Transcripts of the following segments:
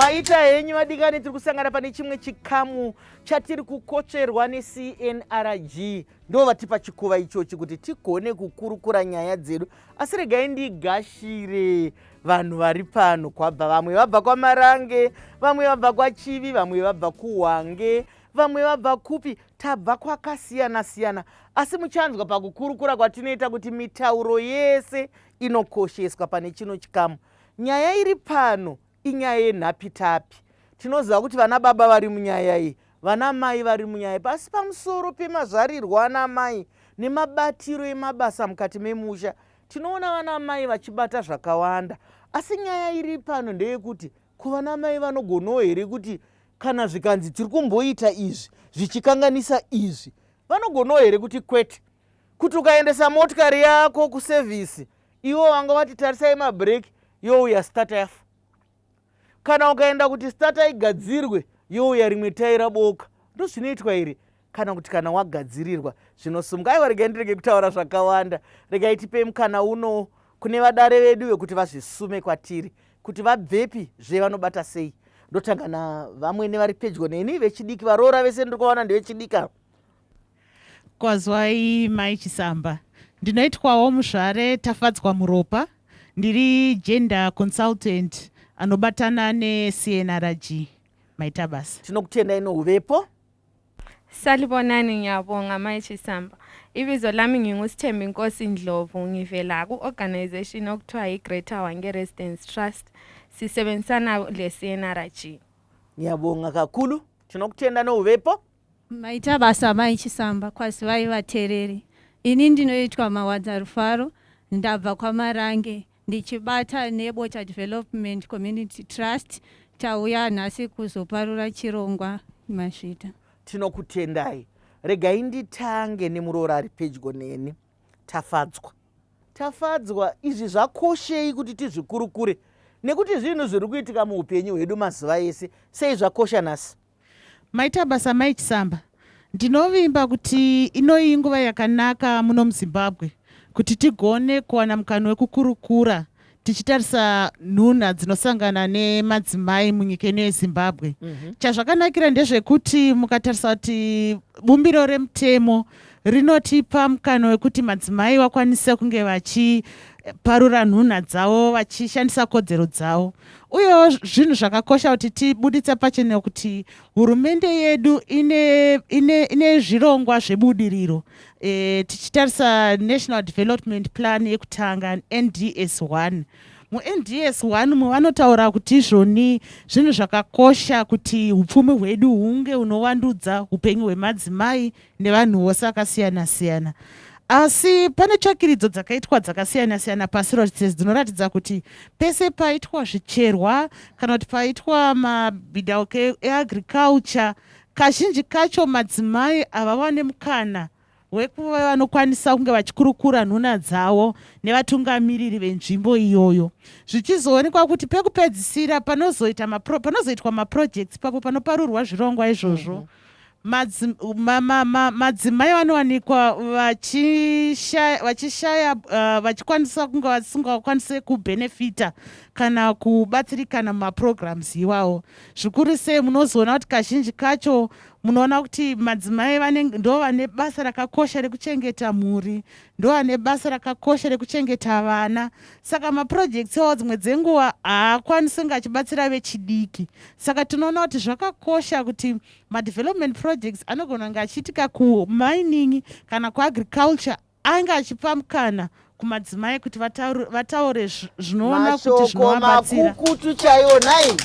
Maita henyu vadikani, tiri kusangana pane chimwe chikamu chatiri kukotsverwa neCNRG. Ndo vatipa chikuva ichochi kuti tigone kukurukura nyaya dzedu. Asi regai ndigashire vanhu vari pano. Kwabva vamwe vabva kwaMarange, vamwe vabva kwaChivi, vamwe vabva kuHwange, vamwe vabva kupi. Tabva kwakasiyana siyana, asi muchanzwa pakukurukura kwatinoita kuti mitauro yese inokosheswa pane chino chikamu. Nyaya iri pano inyaya yenhapitapi. Tinoziva kuti vana baba vari munyaya iyi, vana mai vari munyaya, pasi pamusoro pemazvarirwo ana mai nemabatiro emabasa mukati memusha, tinoona vana mai vachibata zvakawanda. Asi nyaya iri pano ndeyekuti kuvana mai vanogonawo here kuti kana zvikanzi tiri kumboita izvi zvichikanganisa izvi, vanogonawo here kuti kwete? Kuti ukaendesa motikari yako kusevhisi, ivo vanga vati tarisai mabhireki, youya starter yafa. Kana ukaenda kuti starter igadzirwe, youya rimwe taira boka. Ndozvinoitwa here? Kana kuti kana wagadzirirwa zvinosumuka? Aiwa, regai ndirege kutaura zvakawanda. Regai tipei mukana uno kune vadare vedu vekuti vazvisume kwatiri kuti vabvepi zve vanobata sei. Ndotanga navamwene vari pedyo neni, vechidiki. Varoora vese ndiri kuvaona ndevechidiki ava. Kwazwai Mai Chisamba. Ndinoitwawo Muzvare Tafadzwa Muropa. Ndiri gender consultant anobatana neCNRG. Maita basa. Tinokutendai nouvepo. Salibonani, ngiyabonga Mai Chisamba. Ibizo lami nginguSithembinkosi Ndlovu, ngivela ku-organization okuthiwa yi-Greater Hwange Residence Trust. Sisebenzisana le-CNRG. Ngiyabonga kakhulu. Tinokutenda nouvepo. Maita basa Mai Chisamba, kwazivai vateereri. Ini ndinoitwa Mawadza Rufaro, ndabva kwaMarange ndichibata neBota Development Community Trust. Tauya nhasi kuzoparura chirongwa. Mazvita. Tinokutendai. Regai nditange nemuroora ari pedyo neni, Tafadzwa. Tafadzwa, izvi zvakoshei kuti tizvikurukure? Nekuti zvinhu zviri kuitika muupenyu hwedu mazuva ese. Sei zvakosha nhasi? Maita basa Mai Chisamba. Ndinovimba kuti inoyi inguva yakanaka muno muZimbabwe kuti tigone kuwana mukana wekukurukura tichitarisa nhunha dzinosangana nemadzimai munyika ino yeZimbabwe. Chazvakanakira ndezvekuti mukatarisa kuti bumbiro remutemo rinotipa mukana wekuti madzimai vakwanise kunge vachiparura nhunha dzavo vachishandisa kodzero dzavo. Uyewo zvinhu zvakakosha kuti tibuditse pachena kuti hurumende yedu ine, ine, ine zvirongwa zvebudiriro tichitarisa National Development Plan yekutanga, NDS 1. MuNDS 1 mu vanotaura kuti izvoni zvinhu zvakakosha kuti upfumi hwedu hunge hunowandudza upenyu hwemadzimai nevanhu vose vakasiyana siyana. Asi pane tsvakiridzo dzakaitwa dzakasiyana siyana pasi rose dzinoratidza kuti pese paitwa zvicherwa kana kuti paitwa mabhidhauko eagriculture, kazhinji kacho madzimai havawane mukana wekuva vanokwanisa kunge vachikurukura nhuna dzavo nevatungamiriri venzvimbo iyoyo, zvichizoonekwa kuti pekupedzisira panozoitwa panozoitwa maprojects papo panoparurwa zvirongwa izvozvo, madzimai vanowanikwa vachishaya vachikwanisa kunge vasingakwanise kubhenefita kana kubatsirikana mumaprograms iwawo. Zvikuru sei munozoona kuti kazhinji kacho munoona kuti madzimai ndo vane basa rakakosha rekuchengeta mhuri, ndo vane basa rakakosha rekuchengeta vana. Saka maprojects iwawo dzimwe dzenguva haakwanisi kunge achibatsira vechidiki. Saka tinoona kuti zvakakosha kuti madevelopment projects anogona kunge achiitika kumining kana kuagriculture ange achipa mukana kumadzimai kuti vataure zvinoona kuti zvinovabatsira. Makukutu chaiwo nai.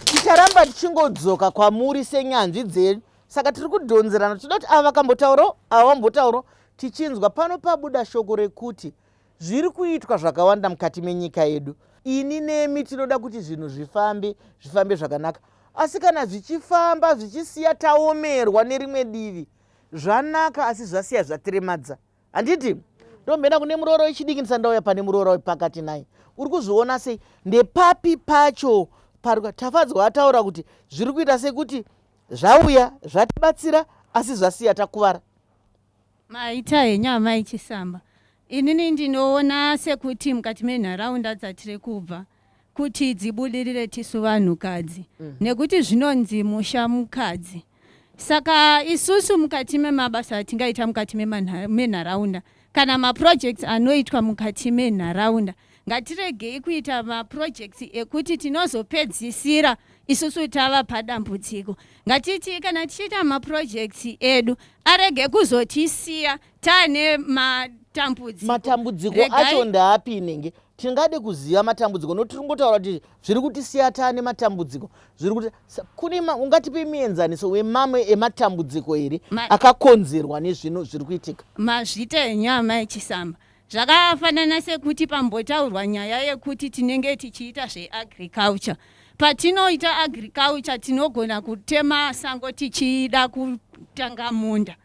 Ticharamba tichingodzoka kwamuri senyanzvi dzedu. Saka tiri kudhonzerana, tinoda kuti ava vakambotaurawo, ava vambotaurawo, tichinzwa pano pabuda shoko rekuti zviri kuitwa zvakawanda mukati menyika yedu. Ini nemi tinoda kuti zvinhu zvifambe, zvifambe zvakanaka. Asi kana zvichifamba zvichisiya taomerwa nerimwe divi, zvanaka asi zvasiya zvatiremadza. Handiti? Ndomboenda kune muroora wechidiki ndisati ndauya pane muroora wepakati naye. Uri kuzviona sei? Ndepapi pacho pari Tafadzwa ataura kuti zviri kuita sekuti zvauya zvatibatsira asi zvasiya takuvara. Maita henyu amai Chisamba. Inini ndinoona sekuti mukati menharaunda dzatiri kubva. Kuti dzibudirire tisu vanhukadzi nekuti zvinonzi musha mukadzi. Saka isusu mukati memabasa atingaita mukati menharaunda kana maprojects anoitwa mukati menharaunda, ngatiregei kuita maprojects ekuti tinozopedzisira isusu tava padambudziko. Ngatiti kana tichiita maprojects edu arege kuzotisiya taane matambudziko. Matambudziko acho ndaapi inenge tingade kuziva matambudziko nokuti tiri kungotaura kuti zviri kutisiya taane matambudziko zviri kuti kune ungatipe mienzaniso wemamwe ematambudziko here akakonzerwa nezvinhu zviri kuitika? Mazvita henyu amai Chisamba. Zvakafanana sekuti pambotaurwa nyaya yekuti tinenge tichiita zveagriculture. Patinoita agriculture tinogona kutema sango tichida kutanga munda.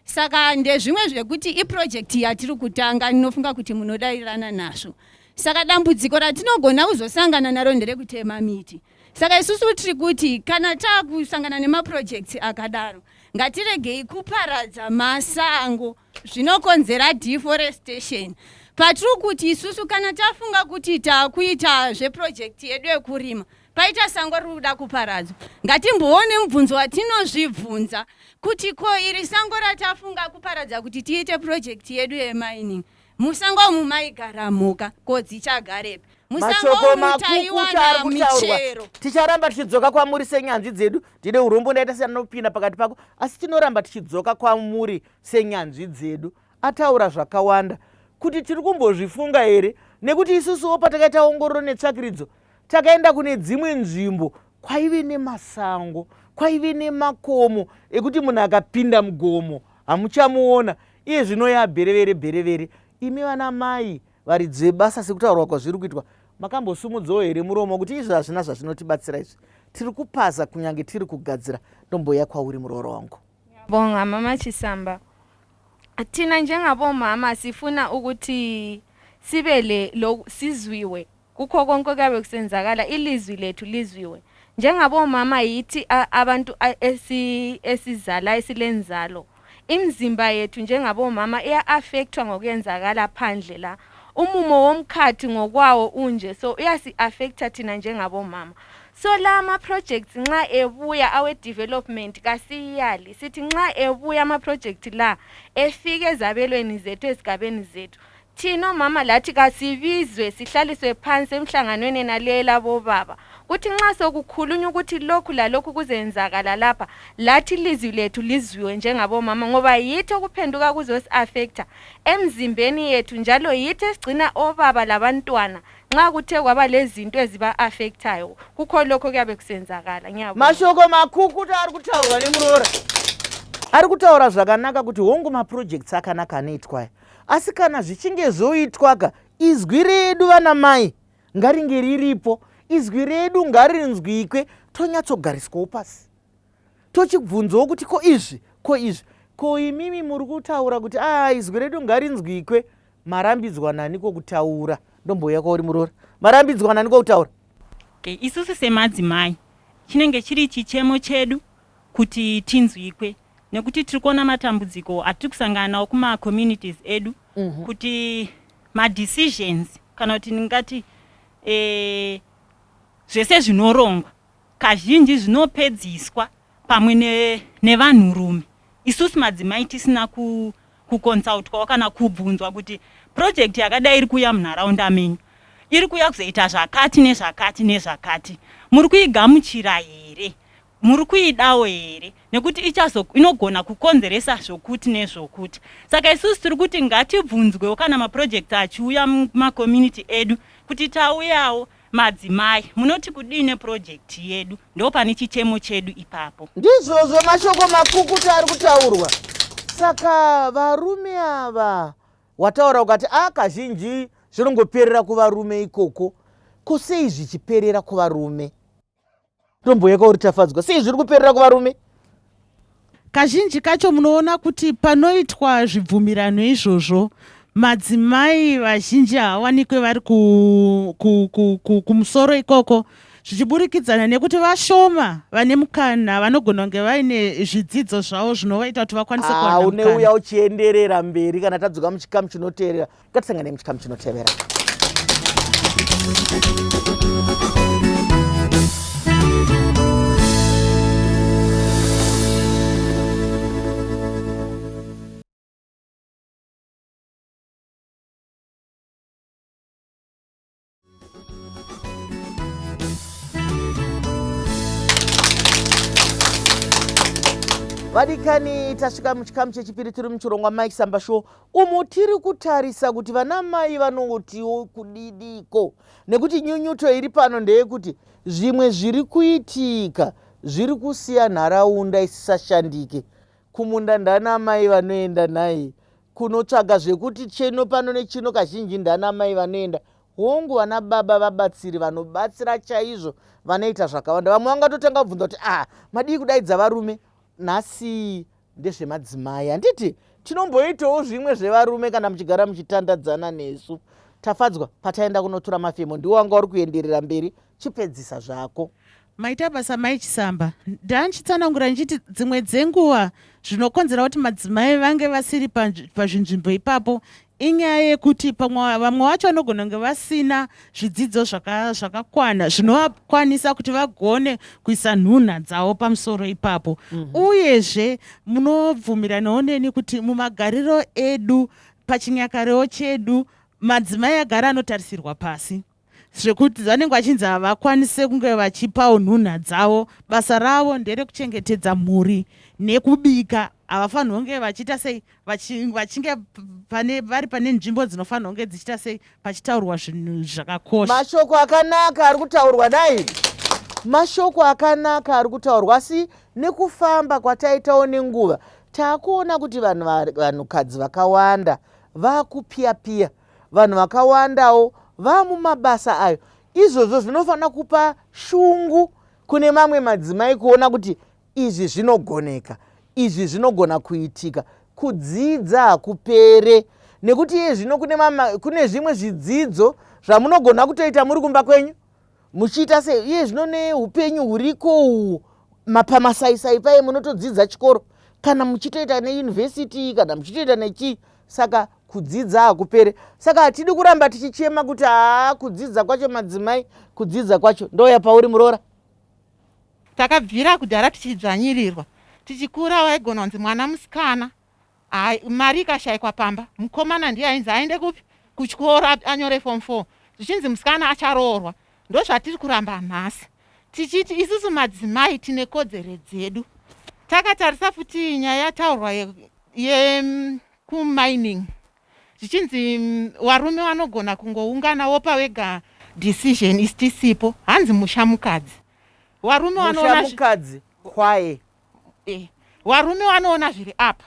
Saka ndezvimwe zvekuti iprojekti yatiri kutanga, ndinofunga kuti munodairirana nazvo. Saka dambudziko ratinogona kuzosangana naro nderekutema miti. Saka isusu tiri kuti kana taakusangana nemaprojects akadaro, ngatiregei kuparadza masango zvinokonzera deforestation. Patiri kuti isusu kana tafunga kuti taakuita zveprojekti yedu yekurima, paita sango riri kuda kuparadzwa, ngatimboone mubvunzo watinozvibvunza kuti ko iri sango ratafunga kuparadza kuti tiite purojekti yedu yemining, musango umu maigara mhuka, ko dzichagarepi? Musango umu taiwana michero. Ticharamba tichidzoka kwamuri senyanzvi dzedu. Ndine urombo ndaita seanopinda pakati pako, asi tinoramba tichidzoka kwamuri senyanzvi dzedu. Ataura zvakawanda kuti tiri kumbozvifunga here, nekuti isusuwo patakaita ongororo netsvakiridzo Takaenda kune dzimwe nzvimbo kwaive nemasango, kwaive nemakomo ekuti munhu akapinda mugomo hamuchamuona. Iye zvino yabherevere bherevere. Imi vana mai varidzi vebasa sekutaurwa kwazviri kuitwa, makambosumudzawo here muromo kuti izvi hazvina zvazvinotibatsira izvi? Tiri kupaza kunyange tiri kugadzira. Ndombouya kwauri muroora wangu. Ngiyabonga mama Chisamba. Thina njengabomama sifuna ukuthi sibe le lo sizwiwe Kukho konke okuyabe kusenzakala ilizwi lethu lizwiwe. Njengabomama yithi abantu esizala esilenzalo. Imizimba yethu njengabomama iya-affectwa ngokuyenzakala phandle la. Umumo womkhathi ngokwawo unje so uyasi-affecta thina njengabomama. So la ama-projects nxa ebuya awe-development kasiyali sithi nxa ebuya ama-project la efike ezabelweni zethu ezigabeni zethu Thina omama lathi kasibizwe sihlaliswe phansi emhlanganweni enaleyo labobaba kuthi nxa sokukhulunywa ukuthi lokhu lalokhu kuzenzakala lapha lathi ilizwi lethu lizwiwe njengabomama ngoba yithi okuphenduka kuzosi-affecta emzimbeni yethu njalo yithi esigcina obaba labantwana nxa kuthe kwaba lezinto eziba-affectayo kukho lokho kuyabe kusenzakala. Ngiyabonga. Mashoko makukuta ari kutaurwa nemuroora ari kutaura zvakanaka kuti hongu maprojects akanaka anoitwa aya Asi kana zvichinge zvoitwaka, izwi redu vanamai ngaringe riripo, izwi redu ngarinzwikwe, tonyatsogariswawo pasi tochibvunzawo kuti ko izvi, ko izvi, ko imimi muri kutaura kuti a ah, izwi redu ngarinzwikwe, marambidzwa nani ko kutaura? Ndombouya kwauri muroora, marambidzwa nani ko kutaura? Okay, isusu semadzimai chinenge chiri chichemo chedu kuti tinzwikwe nekuti tiri kuona matambudziko atiri kusangana nawo kumacommunities edu kuti madecisions kana kuti ndingati eh, zvese zvinorongwa kazhinji zvinopedziswa pamwe nevanhurume isusu madzimai tisina kuconsultwawo kana kubvunzwa kuti project yakadai iri kuuya munharaunda menyu iri kuuya kuzoita zvakati nezvakati nezvakati muri kuigamuchira here Muri kuidawo here? Nekuti ichazo inogona kukonzeresa zvokuti nezvokuti. Saka isusu tiri kuti ngatibvunzwewo kana maprojects achiuya mumacommunity edu kuti tauyawo madzimai munoti kudii neproject yedu? Ndopane chichemo chedu ipapo. Ndizvozvo mashoko makukutu ari kutaurwa. Saka varume ava wataura ukati a kazhinji zvinongoperera kuvarume ikoko. Ko sei zvichiperera kuvarume? Tombouya kwauri Tafadzwa, sei zviri kuperera kuvarume? Kazhinji kacho munoona kuti panoitwa zvibvumirano izvozvo madzimai vazhinji havawanikwe vari kumusoro ikoko zvichiburikidzana nekuti vashoma vane mukana vanogona kunge vaine zvidzidzo zvavo zvinovaita kuti vakwanise kuwana ah, mukana. Uneuya uchienderera mberi kana tadzoka muchikamu chinoteerera. Ngatisangane muchikamu chinotevera. Vadikani, tasvika muchikamu chechipiri tiri muchirongwa Mai Chisamba Show, umo tiri kutarisa kuti vana mai vanotiwo kudidiko, nekuti nyunyuto iri pano ndeyekuti zvimwe zviri kuitika zviri kusiya nharaunda isisashandike. Kumunda ndana mai vanoenda nhai, kunotsvaga zvekuti cheno pano nechino kazhinji ndana mai vanoenda. Hongu, vana baba vabatsiri vanobatsira chaizvo, vanoita zvakawanda. Vamwe vangatotanga kubvunza kuti ah, madii kudaidza varume? Nhasi ndezvemadzimai, handiti? Tinomboitawo zvimwe zvevarume kana muchigara muchitandadzana nesu. Tafadzwa, pataenda kunotura mafemo ndiwo wanga uri kuenderera mberi, chipedzisa zvako. Maita basa Mai Chisamba. Ndanchitsanangura ndichiti dzimwe dzenguva zvinokonzera kuti madzimai vange vasiri pazvinzvimbo ipapo inyaya yekuti pamwe vamwe vacho vanogona kunge vasina zvidzidzo zvakakwana zvinovakwanisa kuti vagone kuisa nhunha dzavo pamusoro ipapo. Uyezve munobvumiranawo neni kuti mumagariro edu pachinyakarewo chedu madzimai agara anotarisirwa pasi, zvekuti vanenge vachinzi havakwanise kunge vachipawo nhunha dzavo. Basa ravo nderekuchengetedza mhuri nekubika, havafanirwa kunge vachiita sei vachinge pane vari pane nzvimbo dzinofanirwa kunge dzichiita sei pachitaurwa zvinhu zvakakosha. Mashoko akanaka ari kutaurwa dai, mashoko akanaka ari kutaurwa, asi nekufamba kwataitawo nenguva taakuona kuti vanhu vanhukadzi vakawanda vakupiya-piya, vanhu vakawandawo vamumabasa ayo. Izvozvo zvinofanira kupa shungu kune mamwe madzimai kuona kuti izvi zvinogoneka, izvi zvinogona kuitika. Kudzidza hakupere, nekuti iye zvino kune zvimwe zvidzidzo zvamunogona kutoita muri kumba kwenyu muchiita sei. Iye zvino neupenyu huriko uhu, pamasaisai paye munotodzidza chikoro, kana muchitoita neyunivhesiti, kana muchitoita nechii. Saka kudzidza hakupere. Saka hatidi kuramba tichichema kuti haa, kudzidza kwacho madzimai, kudzidza kwacho. Ndoya pauri muroora. Takabvira kudhara tichidzvanyirirwa, tichikura waigona kunzi mwana musikana mari ikashayikwa pamba, mukomana ndiye ainzi aende kupi kuchikoro anyore form 4, zvichinzi musikana acharoorwa. Ndozvatiri kuramba nhasi tichiti isusu madzimai tine kodzero dzedu. Takatarisa futi nyaya yataurwa yekumining, zvichinzi varume vanogona kungoungana wopa wega decision isi tisipo, hanzi musha mukadzi. Varume vanoona mukadzi kwaye. Varume vanoona zviri apa,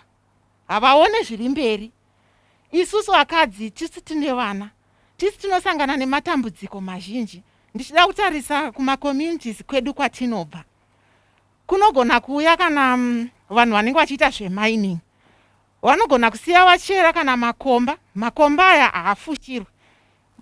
havaone zviri mberi. Isusu vakadzi tisu tine vana, tisu tinosangana nematambudziko mazhinji. Ndichida kutarisa kumacommunities kwedu kwatinobva, kunogona kuuya kana vanhu vanenge vachiita zvemining, vanogona kusiya vachera kana makomba. Makomba aya haafushirwi,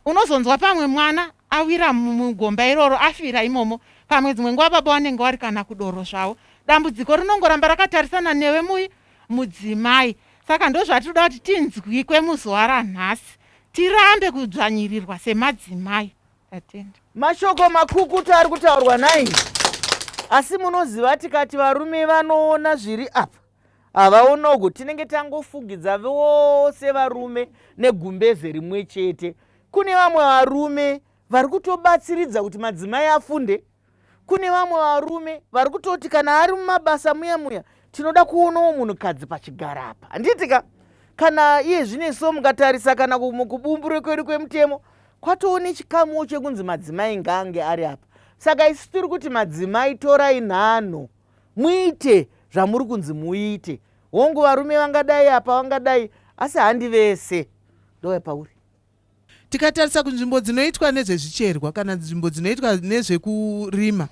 unozonzwa pamwe mwana awira mugomba iroro afira imomo. Pamwe dzimwe nguva baba vanenge vari kana kudoro zvavo. Dambudziko rinongoramba rakatarisana newe mui mudzimai. Saka ndozvatinoda kuti tinzwikwe muzuva ranhasi, tirambe kudzvanyirirwa semadzimai. Tatenda. Mashoko makukutu ari kutaurwa nai, asi munoziva tikati varume vanoona zviri apa havaona uku, tinenge tangofugidza vose varume negumbeze rimwe chete. Kune vamwe varume vari kutobatsiridza kuti madzimai afunde, kune vamwe varume vari kutoti kana ari mumabasa muya muya tinoda kuonawo munhukadzi pachigara apa, handiti ka? Kana iye zvine so mukatarisa kana kubumbiro kwedu kwemutemo kwatoone chikamuwo chekunzi madzimai ngaange ari apa. Saka isu tiri kuti madzimai torai nhanho muite zvamuri kunzi muite. Hongu varume vangadai apa vangadai, asi handi vese. Ndouya pauri. Tikatarisa kunzvimbo dzinoitwa nezvezvicherwa kana nzvimbo dzinoitwa nezvekurima,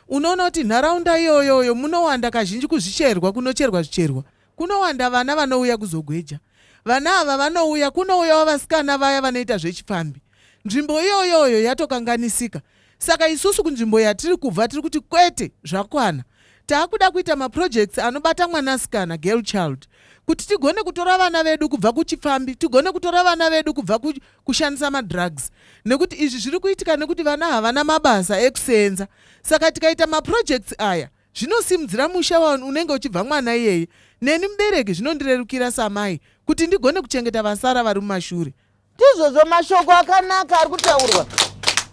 unoona kuti nharaunda iyoyoyo munowanda kazhinji kuzvicherwa, kunocherwa zvicherwa kunowanda vana vanouya kuzogweja. Vana ava vanouya, kunouyawo vasikana vaya vanoita zvechipfambi. Nzvimbo iyoyoyo yatokanganisika. Saka isusu kunzvimbo yatiri kubva tiri kuti kwete, zvakwana. Taakuda kuita maprojects anobata mwanasikana, girl child, kuti tigone kutora vana vedu kubva kuchipfambi, tigone kutora vana vedu kubva kushandisa madrugs, nekuti izvi zviri kuitika nekuti vana havana mabasa ekusenza. Saka tikaita maprojects aya zvinosimudzira musha unenge uchibva mwana iyeye. Neni mubereki zvinondirerukira samai kuti ndigone kuchengeta vasara vari mumashure. Ndizvozvo mashoko akanaka ari kutaurwa.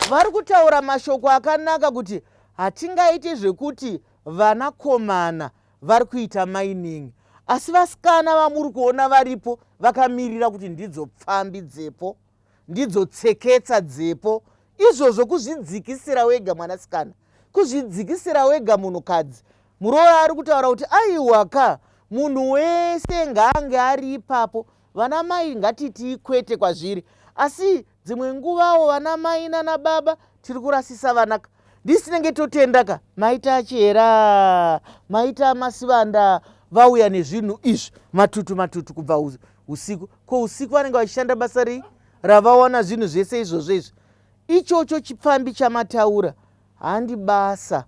Vari kutaura mashoko akanaka kuti hatingaiti zvekuti vanakomana vari kuita mining asi vasikana vamuri kuona varipo vakamirira kuti ndidzo pfambi dzepo ndidzo tseketsa dzepo izvozvo kuzvidzikisira wega mwanasikana kuzvidzikisira wega munhukadzi muroora ari kutaura kuti aiwa ka munhu wese ngaange ari ipapo vana mai ngatitii kwete kwazviri asi dzimwe nguvawo vana mai nana baba tiri kurasisa vanaka ndisi tinenge totenda ka maita achihera maita masivanda vauya nezvinhu izvi matutu matutu kubva usiku ko usiku vanenge vachishanda basa rei ravawana zvinhu zvese izvozvo izvi ichocho chipfambi chamataura handi basa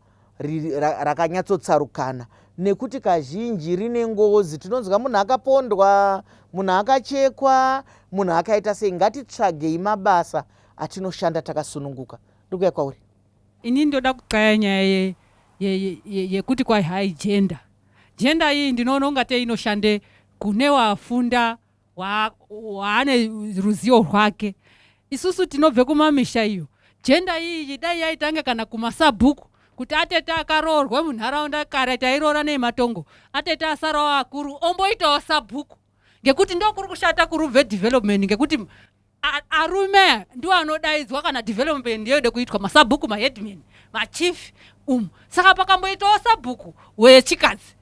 rakanyatsotsarukanaa nekuti kazhinji rine ngozi tinonzwa munhu akapondwa munhu akachekwa munhu akaita sei ngatitsvagei mabasa atinoshanda takasununguka ndikuya kwauri ini ndoda kuxaya nyaya yekuti kwai hai gender gender iyi ndinoona ungatei inoshande kune wafunda waane ruzivo rwake isusu tinobve kumamisha iyo jenda iyi dai yaitange kana kumasabhuku kuti atete akaroorwe munharaunda kare tairoora nematongo atete asarawo akuru omboitawo sabhuku ngekuti ndokuri kushata kurubve development ngekuti arume ndiwo anodaidzwa kana development yoide kuitwa masabhuku maheadman machief umu saka pakamboitawo sabhuku wechikadzi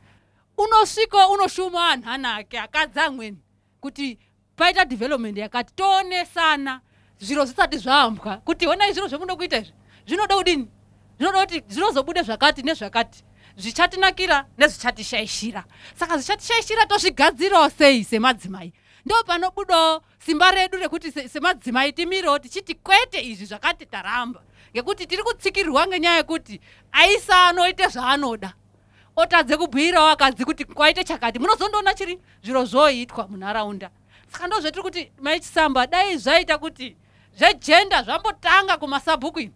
unosvika unoshuma vanhu ake akadzi amweni kuti paita development yakati toonesana zviro zvisati zvaambwa kuti honai zviro zvemunoda kuita izvi zvinoda kudini zvinoda kuti zvinozobude zvakati nezvakati zvichatinakira nezvichatishaishira saka zvichatishaishira tozvigadzirawo sei semadzimai ndo panobudawo simba redu rekuti semadzimai timirewo tichiti kwete izvi zvakati taramba ngekuti tiri kutsikirirwa ngenyaya yekuti aisa anoite zvaanoda otadze kubhuirawo akadzi kuti kwaite chakati munozondoona chiri zviro zvoitwa munharaunda saka ndo zvetiri kuti maichisamba dai zvaita kuti zvejenda zvambotanga kumasabhuku ino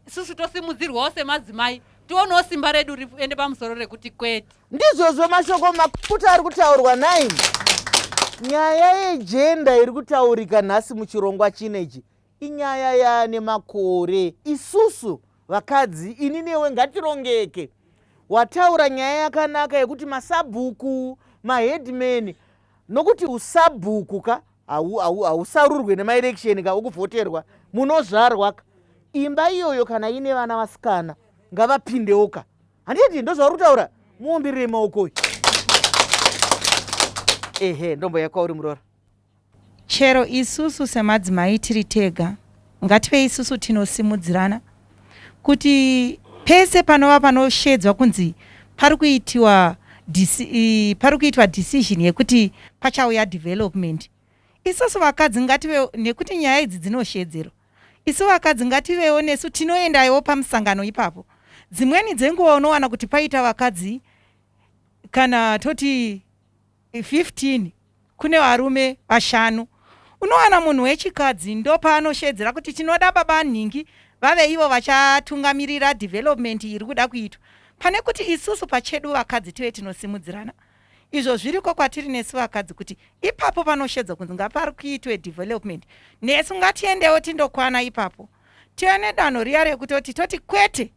isusu tosimudzirwawo semadzimai tionewo simba redu riende pamusoro rekuti kwete ndizvozvo mashoko makuta ari kutaurwa nai nyaya yejenda iri kutaurika nhasi muchirongwa chinechi inyaya yaane makore isusu vakadzi ini newe ngatirongeke wataura nyaya yakanaka yekuti masabhuku maheadman nokuti usabhuku ka hausarurwe nemaereksheni ka ukuvhoterwa munozvarwa ka imba iyoyo kana ine vana vasikana ngavapindewo ka handiti ndozvauri kutaura muombirire maoko uyu ehe ndombo yakwauri muroora Chero isusu semadzimai tiri tega ngative isusu tinosimudzirana kuti pese panova panoshedzwa kunzi pari kuitiwa pari kuitwa decision yekuti pachauya development isusu vakadzi ngative nekuti nyaya idzi dzinoshedzerwa isu vakadzi ngativewo nesu tinoendawo pamusangano ipapo dzimweni dzenguva unowana kuti paita vakadzi kana toti 15 kune varume vashanu unowana munhu wechikadzi ndopaanoshedzera kuti tinoda baba nhingi vave ivo vachatungamirira development iri kuda kuitwa pane kuti isusu pachedu vakadzi tive tinosimudzirana izvo zviriko kwatiri nesu vakadzi kuti ipapo panoshedzwa kunzi ngapari kuitwe development nesu ngatiendewo tindokwana ipapo tive nedanho riya rekutoti toti kwete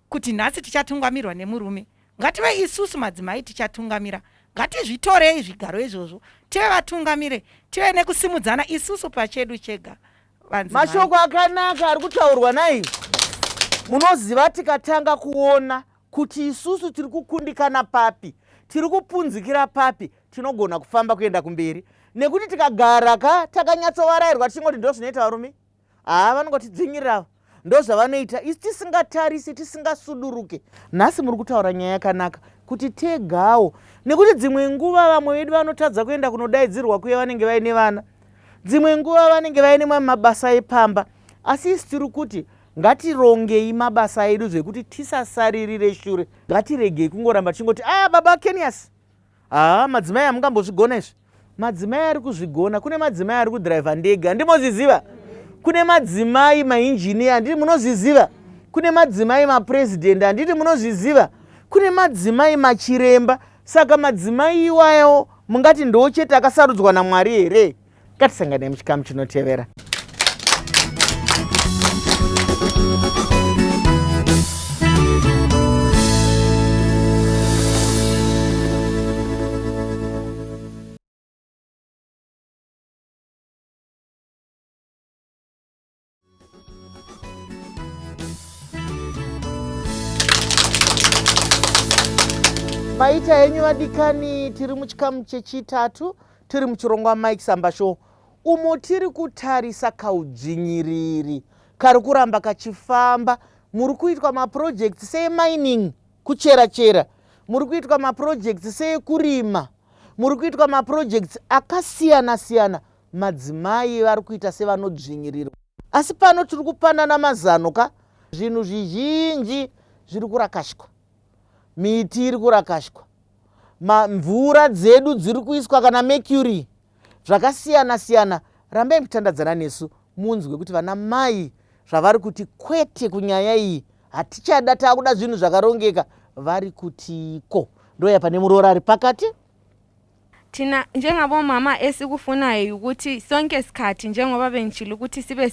kuti nhasi tichatungamirwa nemurume ngative isusu madzimai tichatungamira ngatizvitorei zvigaro izvozvo tive vatungamire tive nekusimudzana isusu pachedu chega mashoko akanaka ari kutaurwa nai munoziva tikatanga kuona kuti isusu tiri kukundikana papi tiri kupunzikira papi tinogona kufamba kuenda kumberi nekuti tikagara ka takanyatsovarairwa tichingoti ndozvinoita varume haa vanongotidzvinyirira ava ndozvavanoita isu tisingatarisi tisingasuduruke nhasi muri kutaura nyaya yakanaka kuti tegawo nekuti dzimwe nguva vamwe vedu vanotadza kuenda kunodaidzirwa kuye vanenge vaine vana dzimwe nguva vanenge vaine mamwe mabasa epamba asi isu tiri kuti ngatirongei mabasa edu zvekuti tisasaririre shure ngatiregei kungoramba tichingoti a ah, baba kenias haa madzimai hamungambozvigona izvi madzimai ari kuzvigona kune madzimai ari kudhiraivha ndege handimozviziva kune madzimai mainjiniya handiti munozviziva kune madzimai mapurezidendi handiti munozviziva kune madzimai machiremba saka madzimai iwayawo mungati ndoo chete akasarudzwa namwari here ngatisanganei muchikamu chinotevera Maita henyu vadikani, tiri muchikamu chechitatu, tiri muchirongwa Mike Samba Show umo tiri kutarisa kaudzvinyiriri kari kuramba kachifamba muri kuitwa maprojects seemining kuchera chera, muri kuitwa maprojects seekurima, muri kuitwa maprojects akasiyana siyana. Madzimai vari kuita sevanodzvinyirirwa, asi pano tiri kupanana mazano ka. Zvinhu zvizhinji zviri kurakashwa, miti iri kurakashwa, mvura dzedu dziri kuiswa kana mercury, zvakasiyana siyana. Rambai muchitandadzana nesu munzwe kuti vana mai zvavari kuti kwete kunyaya iyi, hatichada, taakuda zvinhu zvakarongeka, vari kutiko. Ndoya pane muroora ari pakati. Thina njengabomama esikufunayo ukuthi sonke sikhathi, njengoba bengitshilo ukuthi sibe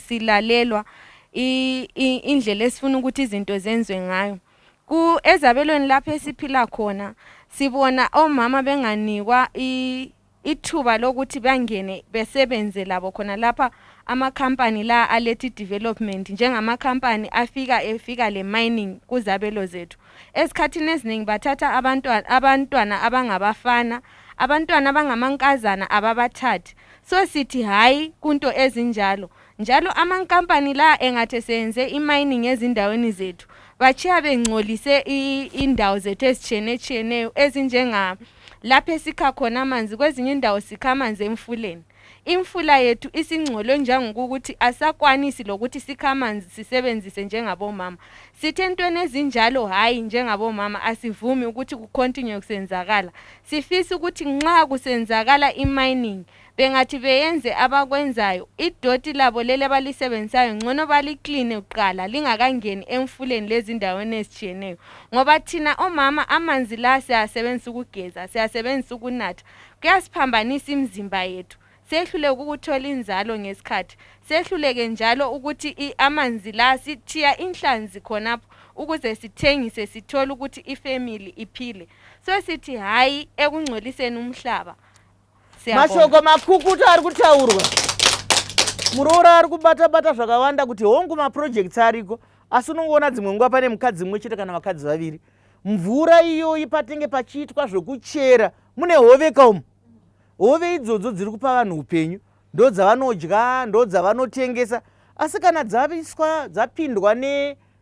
silalelwa indlela esifuna ukuthi izinto zenziwe ngayo. Ku ezabelweni lapho esiphila khona sibona omama benganikwa ithuba lokuthi bangene besebenze labo khona lapha amakhampani la aletha i-development, njengamakhampani afika efika le mining kuzabelo zethu. Esikhathini eziningi bathatha abantwana abangabafana, abantwana abangamankazana ababathathi. So sithi hayi kunto ezinjalo. Njalo amankampani la engathi seyenze i-mining ezindaweni zethu, batshiya bengcolise indawo zethu ezitshiyenetshiyeneyo, ezinjenga lapho esikha khona amanzi. Kwezinye indawo sikha amanzi emfuleni. Imfula yethu isingcolwe njengokuthi asakwanisi lokuthi sikha amanzi sisebenzise njengabomama. Sithi entweni ezinjalo hayi, njengabomama asivumi ukuthi kucontinue kusenzakala. Sifisa ukuthi nxa kusenzakala i-mining, bengathi beyenze abakwenzayo, idoti labo leli abalisebenzisayo ngcono balikline kuqala lingakangeni emfuleni lezindaweni ezitshiyeneyo, ngoba thina omama amanzi la siyasebenzisa ukugeza, siyasebenzisa ukunatha. Kuyasiphambanisa imizimba yethu, sehluleke ukuthola inzalo ngesikhathi, sehluleke njalo ukuthi amanzi la sithiya inhlanzi khonapho ukuze sithengise sithole ukuthi ifamily iphile. So sithi hayi ekungcoliseni umhlaba. Mashoko makukutu ari kutaurwa. Muroora ari kubata-bata zvakawanda kuti hongu maprojects ariko, asi unongoona dzimwe nguva pane mukadzi mumwe chete kana vakadzi vaviri. Mvura iyoyi patinge pachiitwa zvokuchera mune hove kaumu, hove idzodzo dziri kupa vanhu upenyu, ndo dzavanodya, ndo dzavanotengesa, asi kana dzaviswa dzapindwa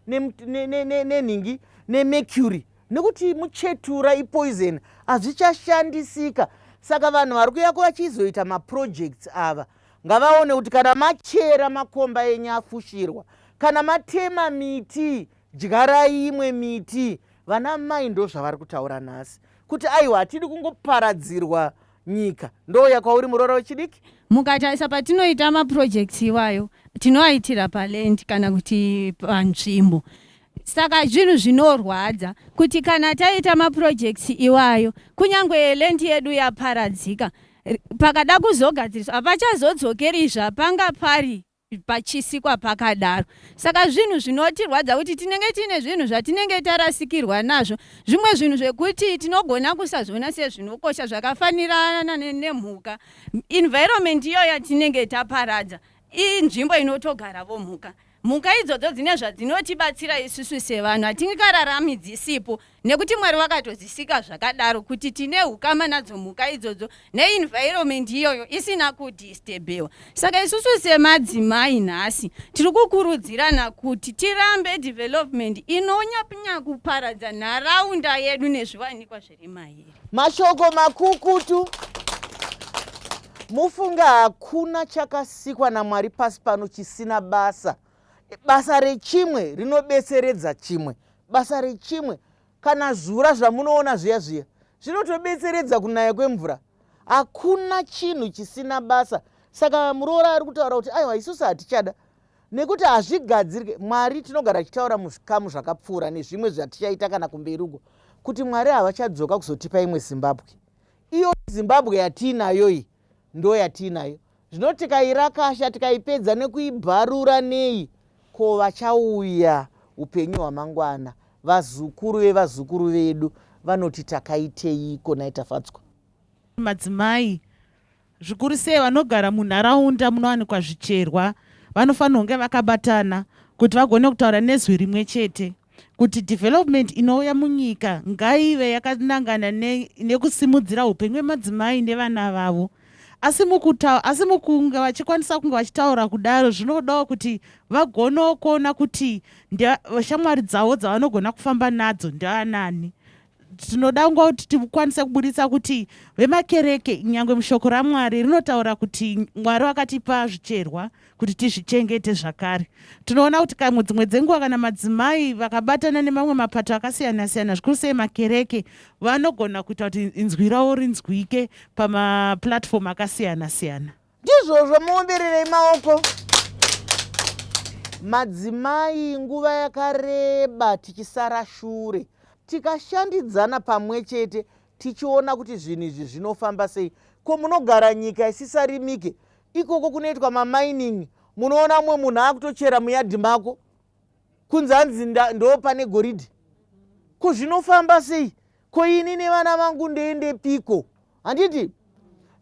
nenhingi nemercury, nekuti muchetura ipoison, hazvichashandisika. Saka vanhu vari kuya vachizoita maprojects ava ngavaone kuti kana machera makomba enyu afushirwa, kana matema miti, dyarai imwe miti. Vana mai ndo zvavari kutaura nhasi kuti aiwa, hatidi kungoparadzirwa nyika. Ndouya kwauri muroora wechidiki. Mukatarisa patinoita maprojects iwayo, tinoaitira paland kana kuti panzvimbo. Saka zvinhu zvinorwadza kuti kana taita maprojects iwayo, kunyange land yedu yaparadzika, pakada kuzogadziriswa hapachazodzokeri zvapanga pari pachisikwa pakadaro. Saka zvinhu zvinotirwadza kuti tinenge tiine zvinhu zvatinenge tarasikirwa nazvo, zvimwe zvinhu zvekuti tinogona kusazviona sezvinokosha, zvakafanirana nemhuka. Environment iyoyo yatinenge taparadza inzvimbo inotogaravo mhuka. Mhuka idzodzo dzine zvadzinotibatsira isusu sevanhu, hatingararami dzisipo, nekuti Mwari vakatodzisika zvakadaro kuti tine ukama nadzo mhuka idzodzo neenvironment iyoyo isina kudisturbewa. Saka isusu semadzimai nhasi tiri kukurudzirana kuti tirambe development inonyanya kuparadza nharaunda yedu nezviwanikwa zviri mairi. Mashoko makukutu. Mufunga hakuna chakasikwa naMwari pasi pano chisina basa. Basa rechimwe rinobetseredza chimwe, basa rechimwe. Kana zvura zvamunoona zviya zviya zvinotobetseredza kunaya kwemvura. Hakuna chinhu chisina basa. Saka muroora ari kutaura kuti aiwa, isusu hatichada nekuti hazvigadzirike. Mwari tinogara tichitaura muzvikamu zvakapfuura nezvimwe zvatichaita kana kumberi uko kuti Mwari havachadzoka kuzotipa imwe Zimbabwe. Iyo Zimbabwe yatiinayo iyi ndo yatiinayo zvino. Tikairakasha, tikaipedza nekuibvarura nei, ko vachauya upenyu hwamangwana, vazukuru vevazukuru vedu vanoti takaiteiko naitafatswa? Madzimai, zvikuru sei vanogara munharaunda munowanikwa zvicherwa, vanofanira kunge vakabatana kuti vagone kutaura nezwi rimwe chete. kuti development inouya munyika ngaive yakanangana nekusimudzira upenyu hwemadzimai nevana vavo. Asi mukuta, asi mukunge vachikwanisa kunge vachitaura kudaro zvinodawo kuti vagonewo kuona kuti shamwari dzavo dzavanogona kufamba nadzo ndevanani. Tinoda kuti tikwanise kuburitsa kuti vemakereke nyangwe mushoko raMwari rinotaura kuti Mwari vakatipa zvicherwa kuti tizvichengete zvakare. Tinoona kuti kamwe dzimwe dzenguva kana madzimai vakabatana nemamwe mapato akasiyana siyana zvikuru sei makereke vanogona kuita kuti inzwi ravo rinzwike pamaplatform akasiyana siyana. Ndizvozvo, muombererei maoko. Madzimai nguva yakareba tichisara shure, tikashandidzana pamwe chete tichiona kuti zvinhu izvi zvinofamba sei. Ko munogara nyika isisarimike, ikoko kunoitwa mamining, munoona mumwe munhu akutochera muyadhi mako kunzi hanzi ndo pane goridhe. Ko zvinofamba sei? Ko ini nevana vangu ndoendepiko? Handiti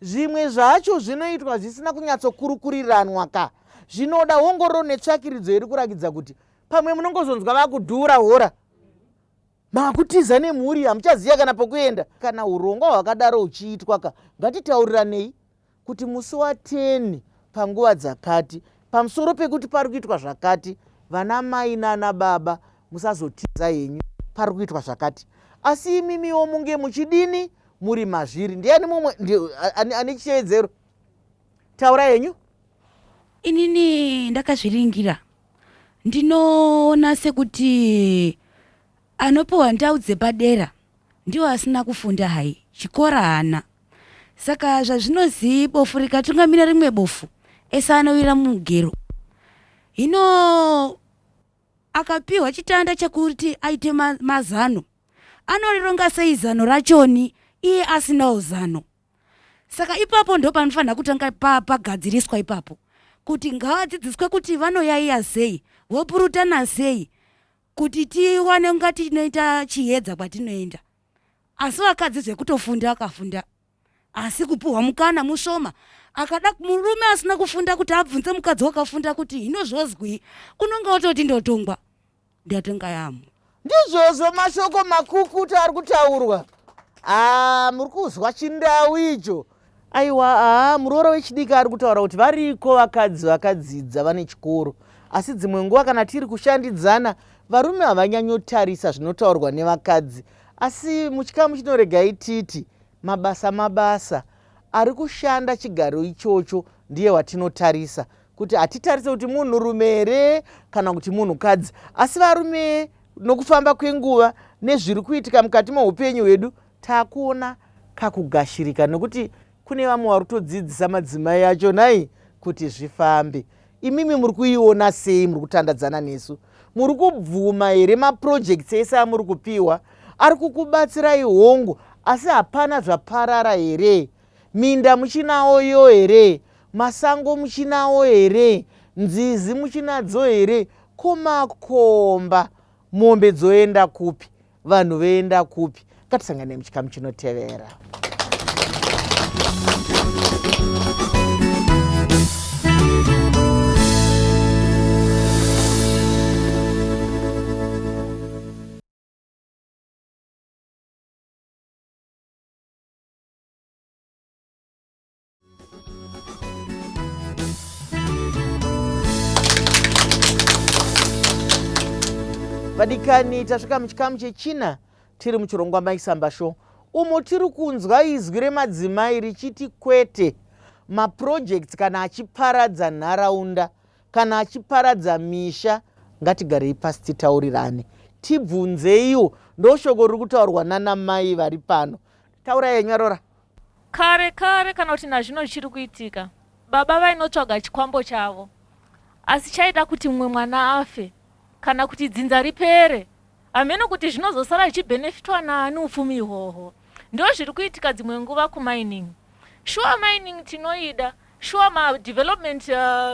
zvimwe zvacho zvinoitwa zvisina kunyatsokurukuriranwa ka, zvinoda ongororo netsvakiridzo iri kurakidza kuti pamwe munongozonzwa vakudhura hora, makutiza nemhuri, hamuchaziva kana pokuenda. Kana urongwa hwakadaro huchiitwa ka, ngatitauriranei kuti musi wa 10 panguva dzakati, pamusoro pekuti pari kuitwa zvakati, vana mai nana baba musazotiza henyu, pari kuitwa zvakati, asi imimiwo munge muchidini, muri mazviri. Ndiani mumwe ane chishevedzero? Taura henyu. Inini ndakazviringira, ndinoona sekuti anopiwa ndau dzepadera ndiwo asina kufunda hai, chikora haana. Saka zvazvinozi bofu rikatungamira rimwe bofu ese anowira mugero. Hino akapiwa chitanda chekuti aite mazano, anorironga sei zano rachoni iye asinawo zano? Saka ipapo ndo panofanira kutanga pagadziriswa ipapo, kuti ngavadzidziswe kuti vanoyaiya sei, vopurutana sei, kuti tiwane kunga tinoita chiedza kwatinoenda. Asi vakadzi zvekutofunda vakafunda, asi kupuhwa mukana mushoma. Akada murume asina kufunda kuti abvunze mukadzi wakafunda kuti hino zvozwii, unonga wototi ndotongwa, ndatonga yamho. Ndizvozvo mashoko makukutu ari kutaurwa. Ah, muri kuzwa chindau icho. Aiwa, haa, muroora wechidiki ari kutaura kuti variko vakadzi vakadzidza vane chikoro, asi dzimwe nguva kana tiri kushandidzana varume havanyanyotarisa zvinotaurwa nevakadzi. Asi muchikamu chino regai titi mabasa mabasa, ari kushanda chigaro ichocho ndiye watinotarisa, kuti hatitarise kuti munhurume here kana kuti munhukadzi. Asi varume nokufamba kwenguva nezviri kuitika mukati meupenyu hwedu takuona kakugashirika, nekuti kune vamwe vari kutodzidzisa madzimai acho nhai kuti zvifambe. Imimi muri kuiona sei? Muri kutandadzana nesu? Muri kubvuma here maprojects ese amuri kupiwa ari kukubatsirai? Hongu, asi hapana zvaparara here? Minda muchinawo yo here? Masango muchinawo here? Nzizi muchinadzo here? Ko makomba, mombe dzoenda kupi? Vanhu voenda kupi? Ngatisangane muchikamu chinotevera. Vadikani, tasvika muchikamu chechina tiri muchirongwa Maisamba Show, umo tiri kunzwa izwi remadzimai richiti kwete maprojects kana achiparadza nharaunda, kana achiparadza misha, ngatigarei pasi titaurirane, tibvunzeiwo. Ndoshoko riri kutaurwa nana mai vari pano. Taurai henyu Arora. Kare kare kana kuti nazvino zvichiri kuitika, baba vainotsvaga chikwambo chavo asi chaida kuti mumwe mwana afe kana kuti dzinza ripere. Hameno kuti zvinozosara zvichibhenefitwa naani upfumi ihwohwo. Ndozviri kuitika dzimwe nguva kumining. Shuwa mining tinoida, shuwa madevelopment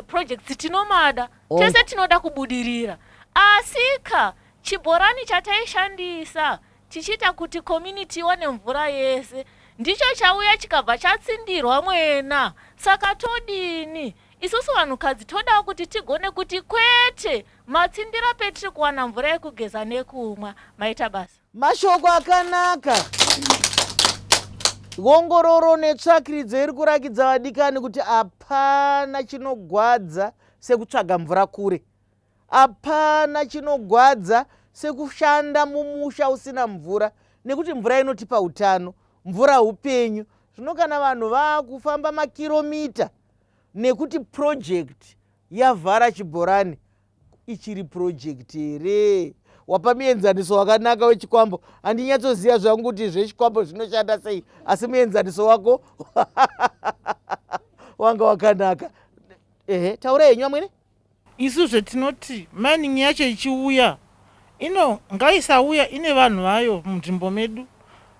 projects tinomada, tese tinoda kubudirira. Asika chibhorani chataishandisa tichiita kuti community iwane mvura yese ndicho chauya chikabva chatsindirwa mwena. Saka todini? Isusu vanhukadzi todawo kuti tigone kuti kwete matsindira petiri kuwana mvura yekugeza nekumwa. Maita basa. Mashoko akanaka. Ongororo netsvakiridzo iri kurakidza vadikani kuti hapana chinogwadza sekutsvaga mvura kure. Hapana chinogwadza sekushanda mumusha usina mvura nekuti mvura inotipa utano, mvura upenyu. Zvino kana vanhu vaakufamba makiromita nekuti project yavhara chibhorani, ichiri project here? Wapa muenzaniso wakanaka wechikwambo. Handinyatsoziva zvangu kuti zvechikwambo zvinoshanda sei, asi muenzaniso wako wanga wakanaka. Ehe, taura henyu amwene. Isuzve tinoti mining yacho ichiuya ino ngaisauya ine vanhu vayo munzvimbo medu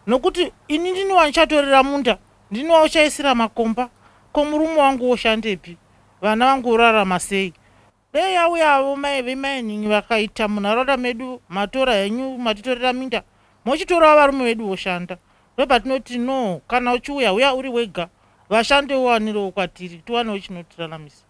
nokuti ini ndini wandichatorera munda, ndini wauchaisira makomba, ko murume wangu woshandepi, vana vangu vorarama sei? Dai yauyavo mai vemining vakaita munharaunda medu matora henyu matitorera minda mochitorawo varume vedu voshanda. Ndopatinoti no kana uchiuya huya uri wega vashande uwanirewo kwatiri tiwanewo chinotiraramisa.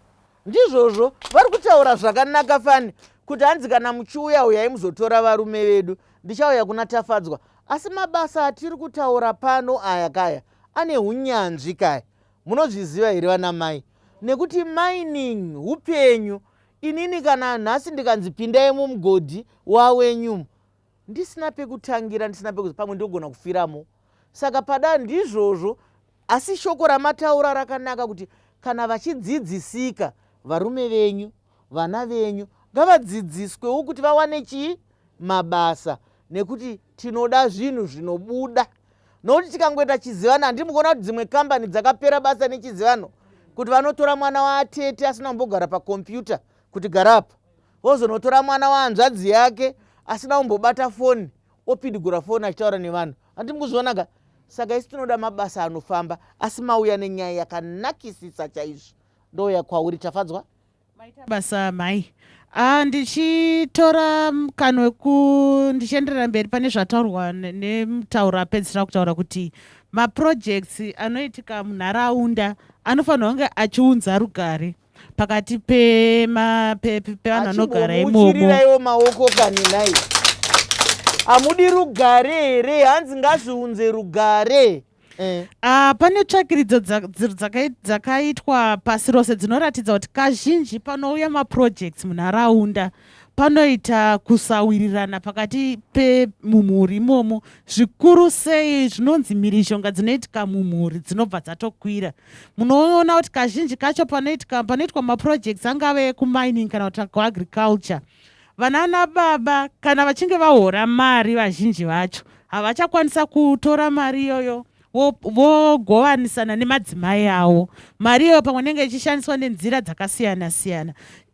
Ndizvozvo vari kutaura zvakanaka fani kuti hanzi kana muchiuya uyai muzotora varume vedu. Ndichauya kuna Tafadzwa, asi mabasa atiri kutaura pano aya kaya ane unyanzvi kaya. Munozviziva here vana mai nekuti mining upenyu. Inini kana nhasi ndikanzi pindai mumugodhi wawenyumu ndisina pekutangira, ndisina pekuzi, pamwe ndogona kufiramo. Saka pada ndizvozvo, asi shoko ramataura rakanaka kuti kana vachidzidzisika varume venyu, vana venyu ngavadzidziswewo kuti vawane chii mabasa, nekuti tinoda zvinhu zvinobuda. Nokuti tikangoita chizivano, handiri mukuona kuti dzimwe kambani dzakapera basa nechizivano, kuti vanotora mwana waatete asina kumbogara pakombiyuta kuti gara apa, vozonotora mwana wahanzvadzi yake asina kumbobata foni opidigura foni achitaura nevanhu. Handiri mukuzviona ka? Saka isi tinoda mabasa anofamba, asi mauya nenyaya yakanakisisa chaizvo. Ndouya kwauri Tafadzwa. Basa mhai. Ndichitora mukana weku ndichienderera mberi pane zvataurwa nemutauro apedzisira kutaura kuti maprojects anoitika munharaunda anofanirwa kunge achiunza rugare pakati pevanhu vanogara imomo. Achimbomuchiriraiwo maoko kani nhai. Hamudi rugare here? Hanzi ngazviunze rugare. Pane tsvakiridzo dzakaitwa pasi rose dzinoratidza kuti kazhinji panouya maprojects munharaunda panoita kusawirirana pakati pemumhuri imomo, zvikuru sei zvinonzi mhirizhonga dzinoitika mumhuri dzinobva dzatokwira. Munoona kuti kazhinji kacho panoitwa maprojects angave ekumining kana kuti kuagriculture, vanana baba kana vachinge vahora mari, vazhinji vacho havachakwanisa kutora mari iyoyo vogovanisana nemadzimai avo. Mari iyoyo pamwe inenge ichishandiswa nenzira dzakasiyana siyana.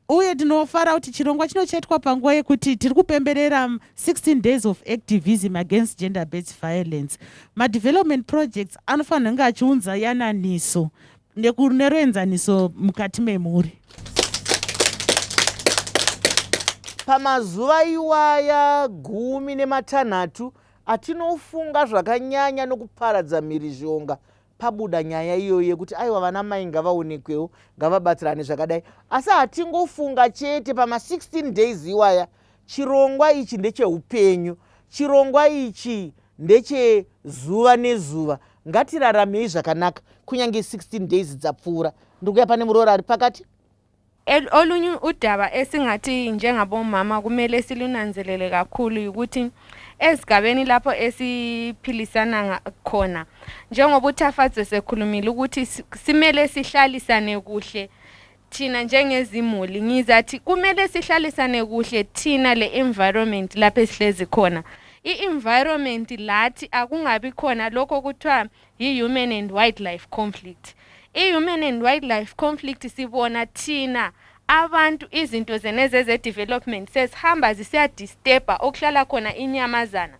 Uye tinofara kuti chirongwa chinochaitwa panguva yekuti tiri kupemberera 16 days of activism against gender based violence. Madevelopment projects anofanira kunge achiunza yananiso neruenzaniso mukati memhuri. Pamazuva iwaya 16 atinofunga zvakanyanya nokuparadza mhirizhonga, pabuda nyaya iyoyo yekuti aiwa, vana mai ngavaonekwewo, ngavabatsirane zvakadai. Asi hatingofunga chete pama16 days iwaya. Chirongwa ichi ndecheupenyu, chirongwa ichi ndechezuva nezuva. Ngatiraramei zvakanaka kunyange 16 days dzapfuura. Ndikuya pane muroora ari pakati. Olunye udaba esingathi njengabomama kumele silunanzelele kakhulu ukuthi ezigabeni lapho esiphilisana khona, njengoba uTafadzwe sekhulumile ukuthi simele sihlalisane kuhle thina njengezimuli, ngizathi kumele sihlalisane kuhle thina le environment lapho esihlezi khona. I-environment lathi akungabi khona lokho kuthiwa yi-human and wildlife conflict. I-human and wildlife conflict, sibona thina abantu izinto zeneze ze-development sezihamba zisiyadisturba okuhlala khona inyamazana,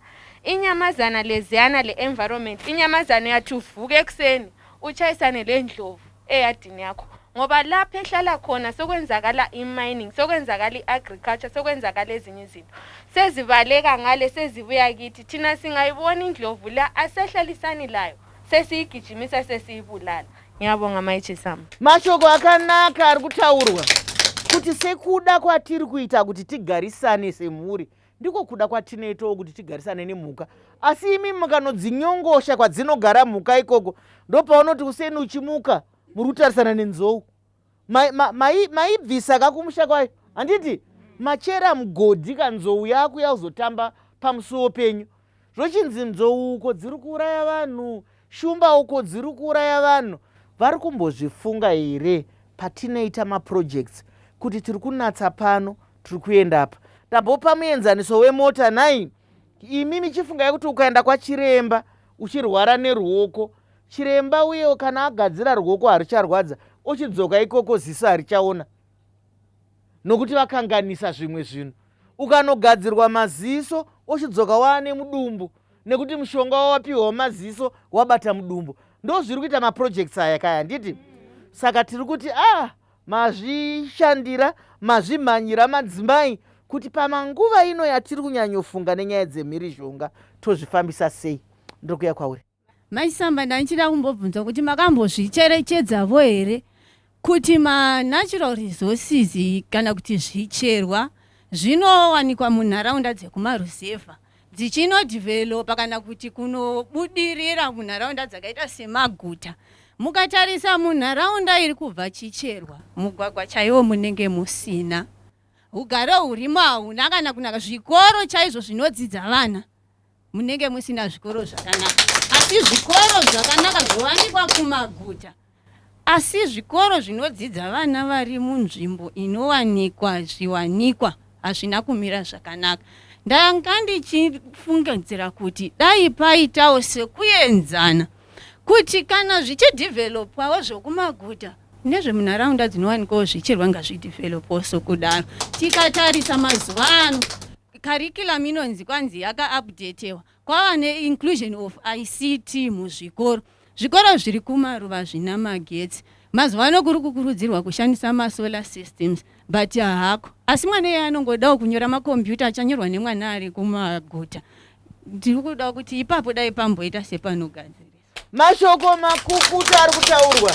inyamazana leziyana le-environment. Inyamazana uyathi uvuke ekuseni utshayisane lendlovu eyadini yakho, ngoba lapho ehlala khona sokwenzakala i-mining, sokwenzakala i-agriculture, sokwenzakala ezinye izinto, sezibaleka ngale sezibuya kithi. Thina singayibona indlovu la, asehlalisani layo, sesiyigijimisa, sesiyibulala. Ngiyabonga Mai Chisamba. Mashoko akanaka ari kutaurwa kuti sekuda kwatiri kuita kuti tigarisane semhuri ndiko kuda kwatinoitawo kuti tigarisane nemhuka asi imi mukanodzinyongosha kwadzinogara mhuka ikoko ndopaunoti useni uchimuka muri kutarisana nenzou maibvisa ka kumusha kwayo handiti machera mugodhi kanzou yakuya kuzotamba pamusuwo penyu zvochinzi nzou uko dziri kuuraya vanhu shumba uko dziri kuuraya vanhu vari kumbozvifunga here patinoita maprojects kuti tiri kunatsa pano tiri kuenda apa ndambopa muenzaniso wemota nhai imi michifungai kuti ukaenda kwachiremba uchirwara neruoko Chiremba uyewo kana agadzira ruoko harucharwadza ochidzoka ikoko ziso harichaona nokuti vakanganisa zvimwe zvinhu. Ukanogadzirwa maziso ochidzoka waane mudumbu nekuti mushonga wawapiwa wemaziso wabata mudumbu. Ndozviri kuita maprojects aya kaya handiti? Saka tiri kuti ah mazvishandira mazvimhanyira madzimai kuti pamanguva ino yatiri kunyanyofunga nenyaya dzemhirizhonga tozvifambisa sei? Ndiri kuuya kwauri. Mai Samba ndandichida kumbobvunza kuti makambozvicherechedzavo here kuti manatural resources kana kuti zvicherwa zvinowanikwa munharaunda dzekumaruzevha dzichinodhivhelopa kana kuti kunobudirira munharaunda dzakaita semaguta. Mukatarisa munharaunda iri kubva chicherwa, mugwagwa chaiwo munenge musina. Hugaro hurimo hauna kana kunaka. Zvikoro chaizvo zvinodzidza vana munenge musina zvikoro zvakanaka asi zvikoro zvakanaka zvowanikwa kumaguta asi zvikoro zvinodzidza vana vari munzvimbo inowanikwa zviwanikwa hazvina kumira zvakanaka ndanga ndichifungidzira kuti dai paitawo sekuenzana kuti kana zvichidhivhelopwawo zvokumaguta nezvemunharaunda dzinowanikwawo zvicherwa ngazvidhivhelopwawo sokudaro tikatarisa mazuva ano Curriculum inonzi kwanzi yakaupdatewa kwava neinclusion of ICT muzvikoro. Zvikoro zviri kumaruva hazvina magetsi. Mazuva ano kuri kukurudzirwa kushandisa masolar systems but hako. Asi mwana iye anongodawo kunyora makombiyuta achanyorwa nemwana ari kumaguta. Ndiri kuda kuti ipapo dai pamboita sepanogadziriswa. Mashoko makukutu ari kutaurwa.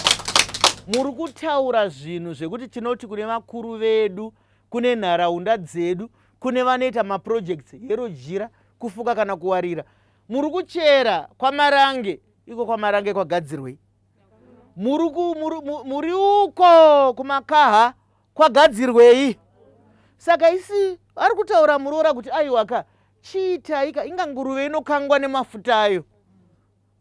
Muri kutaura zvinhu zvekuti tinoti kune vakuru vedu kune nharaunda dzedu kune vanoita maprojects hero jira kufuka kana kuwarira muri kuchera kwamarange iko kwamarange kwagadzirwei muri uko kumakaha kwagadzirwei saka isi ari kutaura muroora kuti aiwaka chiitaika inga nguruve inokangwa nemafuta ayo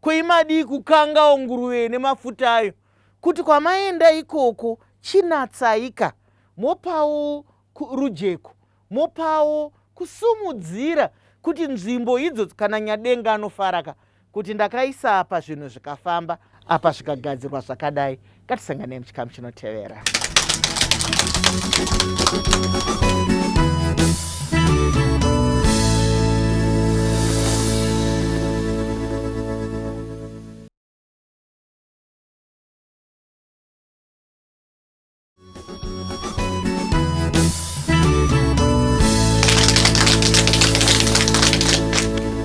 Ko imadii kukangawo nguruve nemafuta ayo kuti kwamaenda ikoko chinatsaika mopawo rujeko mopawo kusumudzira kuti nzvimbo idzo kana nyadenga anofaraka kuti ndakaisa apa zvinhu zvikafamba apa zvikagadzirwa zvakadai ngatisanganei muchikamu chinotevera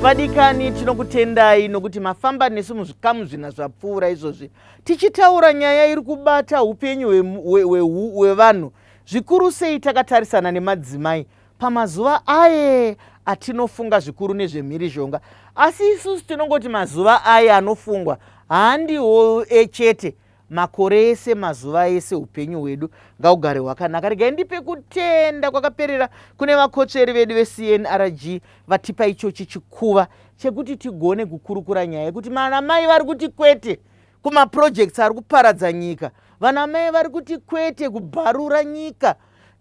Vadikani, tinokutendai nokuti mafamba nesu muzvikamu zvina zvapfuura izvozvi tichitaura nyaya iri kubata upenyu hwevanhu zvikuru sei takatarisana nemadzimai pamazuva aye atinofunga zvikuru nezvemhirizhonga asi isusu tinongoti mazuva aye anofungwa handiwo echete makore ese mazuva ese upenyu hwedu ngaugare hwakanaka regai ndipe kutenda kwakaperera kune vakotsveri vedu vecnrg vatipa ichochi chikuva chekuti tigone kukurukura nyaya yekuti vanamai vari kuti kwete kumaprojects ari kuparadza nyika vanamai vari kuti kwete kubharura nyika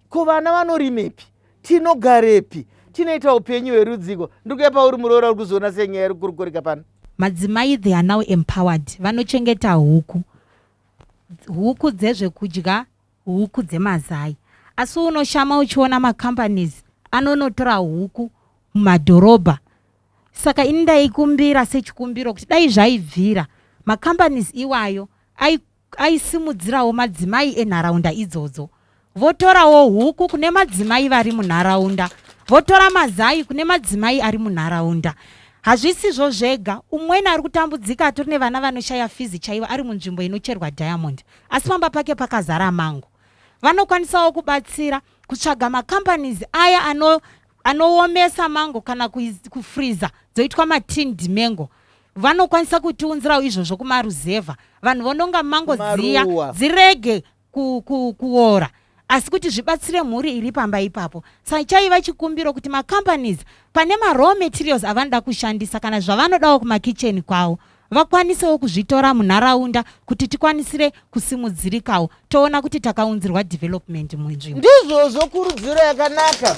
ko vana vanorimepi tinogarepi tinoita upenyu hwerudziko ndikuya pauri muroora uri kuzoona senyaya iri kukurukurika pano Madzimai they are now empowered vanochengeta huku huku dzezvekudya huku dzemazai asi unoshama uchiona macompanies anonotora huku mumadhorobha saka ini ndaikumbira sechikumbiro kuti dai zvaibvira macompanies iwayo aisimudzirawo madzimai enharaunda idzodzo votorawo huku kune madzimai vari munharaunda votora mazai kune madzimai ari munharaunda. Hazvisizvo zvega, umweni ari kutambudzika atori nevana vanoshaya fizi chaivo ari munzvimbo inocherwa diamond asi pamba pake pakazara mango. Vanokwanisawo kubatsira kutsvaga macompanies aya ano anoomesa mango kana kufreezer dzoitwa matinned mango. Vanokwanisa kutiunzirawo izvozvo kumaruzevha vanhu vononga mango dziya dzirege ku, ku, kuora asi kuti zvibatsire mhuri iri pamba ipapo. Saka chaiva chikumbiro kuti macompanies pane maraw materials avanoda kushandisa kana zvavanodawo kumakicheni kwavo vakwanisewo kuzvitora munharaunda kuti tikwanisire kusimudzirikawo toona kuti takaunzirwa development munzvimbo. Ndizvozvo, kurudziro yakanaka.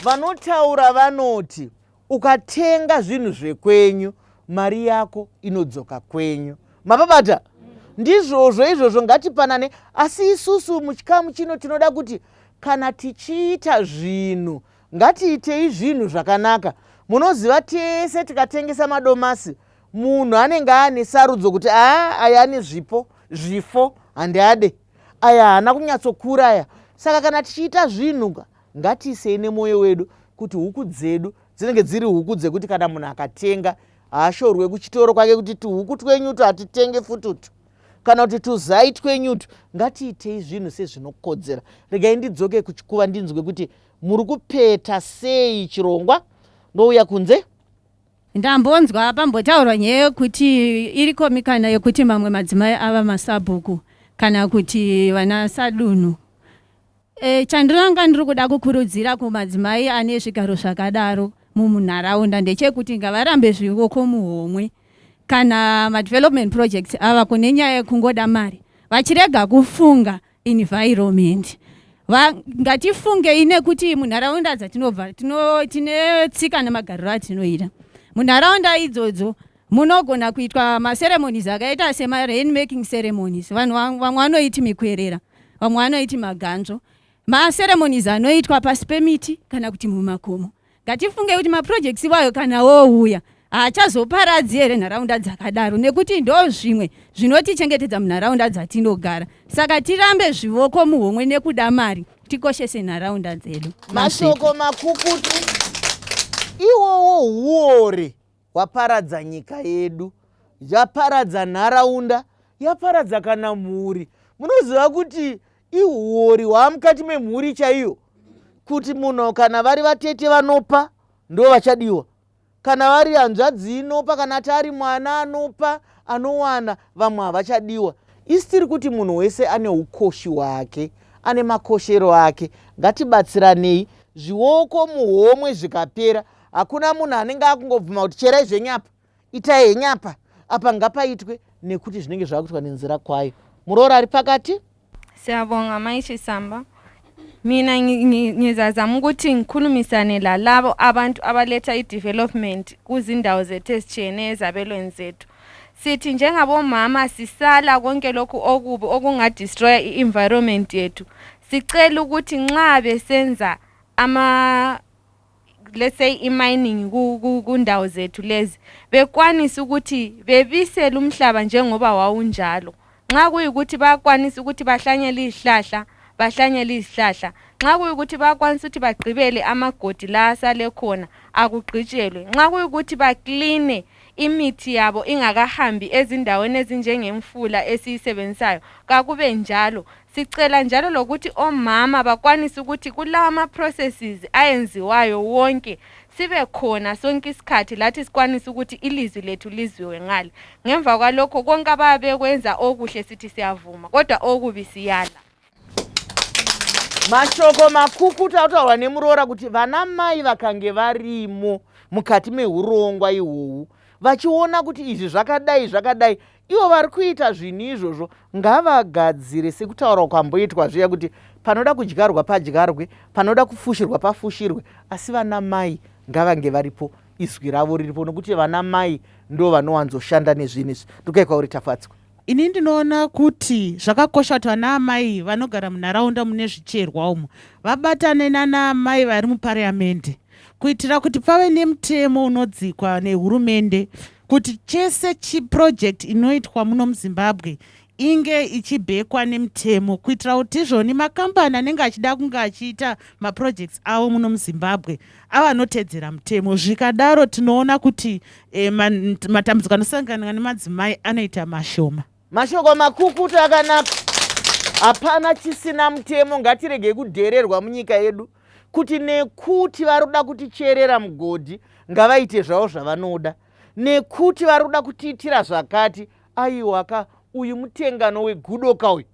Vanotaura vanoti ukatenga zvinhu zvekwenyu mari yako inodzoka kwenyu. Mapabata? Ndizvozvo izvozvo, ngatipanane. Asi isusu muchikamu chino tinoda kuti kana tichiita zvinhu ngatiitei zvinhu zvakanaka. Munoziva tese tikatengesa madomasi munhu anenge aane sarudzo kuti aa aya ane zvipo zvifo handiade aya haana kunyatsokura aya. Saka kana tichiita zvinhu ngatiisei nemwoyo wedu kuti huku dzedu dzinenge dziri huku dzekuti kana munhu akatenga haashorwe kuchitoro kwake kuti tuhuku twenyutu hatitenge fututu kana kuti tuzai twenyutu. Ngatiitei zvinhu sezvinokodzera. Regai ndidzoke kuchikuva ndinzwe kuti muri kupeta sei chirongwa. Ndouya kunze. Ndambonzwa pambotaurwa nyaya yekuti iriko mikana yekuti mamwe madzimai ava masabhuku kana kuti vana sadunhu. E, chandinanga ndiri kuda kukurudzira kumadzimai ane zvigaro zvakadaro mumunharaunda ndechekuti ngavarambe zvioko muhomwe kana madevelopment projects ava kune nyaya yekungoda mari vachirega kufunga environment. Ngatifungei nekuti munharaunda dzatinobva tine tsika nemagariro atinoita munharaunda idzodzo. Munogona kuitwa maceremonies akaita semarain making ceremonies. Vanhu vamwe vanoiti mikwerera, vamwe vanoiti maganzvo. Maceremonies anoitwa pasi pemiti kana kuti mumakomo. Ngatifunge kuti maprojects iwayo kana ouya haachazoparadzi here nharaunda dzakadaro, nekuti ndo zvimwe zvinotichengetedza munharaunda dzatinogara. Saka tirambe zvivoko muhomwe nekuda mari, tikoshese nharaunda dzedu. Mashoko makukutu iwowo huori hwaparadza nyika yedu, yaparadza nharaunda, yaparadza kana mhuri. Munoziva kuti ihuori hwaamukati memhuri chaiyo, kuti munhu kana vari vatete vanopa ndo vachadiwa, kana vari hanzvadzi inopa, kana ati ari mwana anopa anowana, vamwe havachadiwa. Isi tiri kuti munhu wese ane ukoshi hwake, ane makoshero ake. Ngatibatsiranei, zvioko muhomwe zvikapera hakuna munhu anenge akungobvuma kuti cherai zvenyu apa, itai henyu apa, apa ngapaitwe, nekuti zvinenge zvakuitwa nenzira kwayo. Muroora ari pakati. Siyabonga Mai Chisamba. Mina ngizazama ukuthi ngikhulumisane lalabo abantu abaletha i-development kuzindawo zethu ezitshiyeneyo ezabelweni zethu. Sithi njengabomama sisala konke lokhu okubi okungadestroya i-environment yethu. Sicela ukuthi nxa besenza ama let's say i-mining kundawo zethu lezi, bekwanise ukuthi bebisele umhlaba njengoba wawunjalo. Nxa kuyikuthi bayakwanisa ukuthi bahlanyele izihlahla, bahlanyele izihlahla. Nxa kuyikuthi bayakwanisa ukuthi bagqibele amagodi la asale khona, akugqitshelwe. Nxa kuyikuthi bakline imithi yabo ingakahambi ezindaweni ezinjengemfula esiyisebenzisayo, kakube njalo. Sicela njalo lokuthi omama bakwanise ukuthi kulawa ama-processes ayenziwayo wonke sibe khona sonke isikhathi lathi sikwanise ukuthi ilizwi lethu lizwiwe ngale. Ngemva kwalokho konke abayabe bekwenza okuhle sithi siyavuma, kodwa okubi siyala. Mashoko makukutu ataurwa nemuroora kuti vana mai vakange varimo mukati mehurongwa ihwohwu vachiona kuti izvi zvakadai zvakadai, ivo vari kuita zvinhu izvozvo ngavagadzire sekutaura kwamboitwa zviya kuti panoda kudyarwa padyarwe, panoda kufushirwa pafushirwe, asi vana mai ngavange varipo, izwi ravo riripo, nokuti vana mai ndo vanowanzoshanda nezvinhu izvi. Ndikukai kwauri Tafadzwa. Ini ndinoona kuti zvakakosha kuti vana amai vanogara munharaunda mune zvicherwa umu vabatane nana amai vari mupariyamende kuitira kuti pave nemutemo unodzikwa nehurumende kuti chese chiproject inoitwa muno muZimbabwe Inge ichibhekwa nemutemo kuitira kuti izvoni makambani anenge achida kunge achiita maprojects avo muno muZimbabwe ava anotedzera mutemo. Zvikadaro tinoona kuti e, matambudziko anosangana nemadzimai anoita mashoma. Mashoko makukutu akanaka. Hapana chisina mutemo, ngatiregei kudhererwa munyika yedu kuti nekuti vari kuda kuticherera mugodhi ngavaite zvavo zvavanoda, nekuti vari kuda kutiitira zvakati. Aiwaka, uyu mutengano wegudo ka uyu.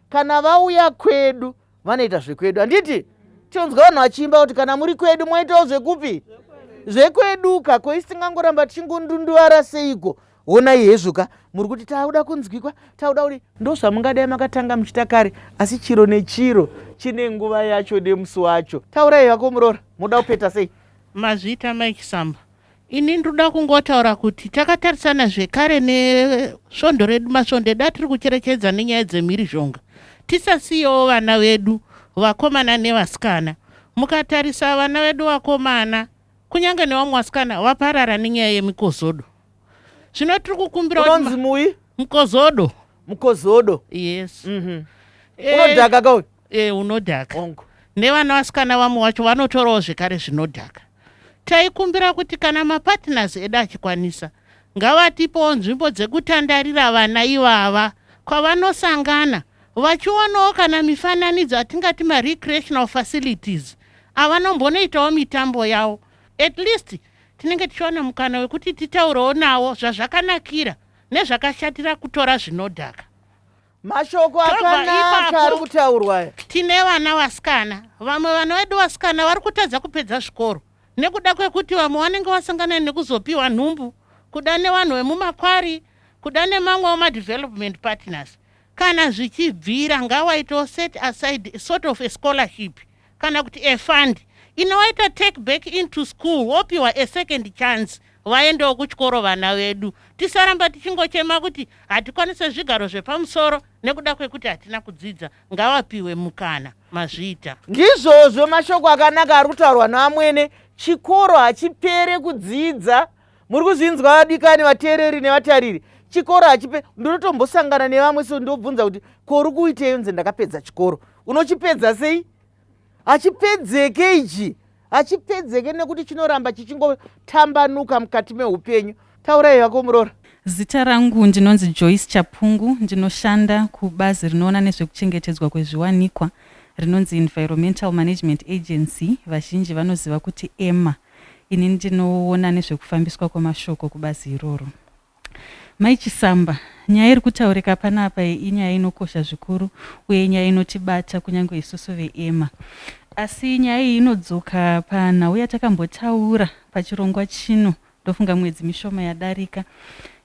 Kana vauya kwedu vanoita zvekwedu, handiti? Tinonzwa vanhu vachiimba kuti kana muri kwedu moitawo zvekupi? Zvekweduka. Ko isi tingangoramba tichingondunduvara seiko? Honai hezvoka, muri kuti tauda kunzwikwa, tauda kuti ndozvamungadai makatanga muchita kare, asi chiro nechiro chine nguva yacho nemusi wacho. Taurai vako muroora, munoda kupeta sei? Mazviita Mai Chisamba. Ini ndoda kungotaura kuti takatarisana zvekare nesvondo redu, masvondo edu atiri kucherechedza nenyaya dzemhirizhonga. Tisasiyewo vana vedu vakomana nevasikana. Mukatarisa vana vedu vakomana kunyange nevamwe vasikana vaparara nenyaya yemikozodo. Zvino tiri kukumbira unonzi mui mukozodo. Mukozodo. Yes. Unodhaka ka uyu? Eh, unodhaka. Nevana vasikana vamwe vacho vanotorawo zvekare zvinodhaka. Taikumbira kuti kana mapartners edu achikwanisa ngavatipewo nzvimbo dzekutandarira vana ivava kwavanosangana vachiwanawo kana mifananidzo atingati marecreational facilities avanombonoitawo mitambo yavo. At least tinenge tichiwana mukana wekuti titaurewo navo zvazvakanakira nezvakashatira kutora zvinodhaka. Mashoko akanaka ari kutaurwa aya. Tine vana vasikana, vamwe vana vedu vasikana vari kutadza kupedza zvikoro nekuda kwekuti vamwe vanenge vasangana nekuzopiwa nhumbu, kuda nevanhu vemumakwari, kuda nemamwewo madevelopment partners. Kana zvichibvira ngawaitewo set aside sort of a scholarship kana kuti a fund inowaita take back into school, wopiwa a second chance, vaendewo kuchikoro vana vedu. Tisaramba tichingochema kuti hatikwanise zvigaro zvepamusoro nekuda kwekuti hatina kudzidza. Ngavapiwe mukana. Mazviita. Ndizvozvo, mashoko akanaka ari kutaurwa naamwene. Chikoro hachipere kudzidza. Muri kuzvinzwa vadikani vateereri nevatariri? Chikoro hachipe. Ndinotombosangana nevamwe so ndobvunza kuti ko uri kuitei? Nze ndakapedza chikoro. Unochipedza sei? Hachipedzeke ichi, hachipedzeke nekuti chinoramba chichingotambanuka mukati meupenyu. Taurai vako muroora. Zita rangu ndinonzi Joyce Chapungu, ndinoshanda kubazi rinoona nezvekuchengetedzwa kwezviwanikwa rinonzi Environmental Management Agency, vazhinji vanoziva kuti EMA. Ini ndinoona nezvekufambiswa kwemashoko kubazi iroro. Mai Chisamba, nyaya iri kutaurika panapa iyi inyaya inokosha zvikuru uye inyaya inotibata kunyange isusu veEMA. Asi nyaya iyi inodzoka panhau yatakambotaura pachirongwa chino, ndofunga mwedzi mishoma yadarika,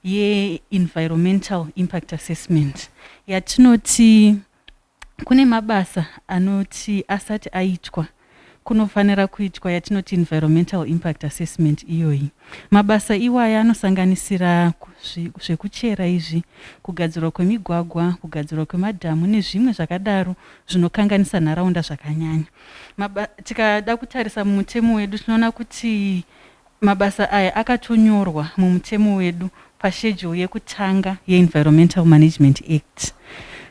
yeEnvironmental Impact Assessment yatinoti kune mabasa anoti asati aitwa kunofanira kuitwa yatinoti environmental impact assessment iyoyi. Mabasa iwaya anosanganisira zvekuchera izvi, kugadzirwa kwemigwagwa, kugadzirwa kwemadhamu nezvimwe zvakadaro zvinokanganisa nharaunda zvakanyanya. Tikada kutarisa mumutemo wedu tinoona kuti mabasa aya akatonyorwa mumutemo wedu paschedule yekutanga yeEnvironmental Management Act.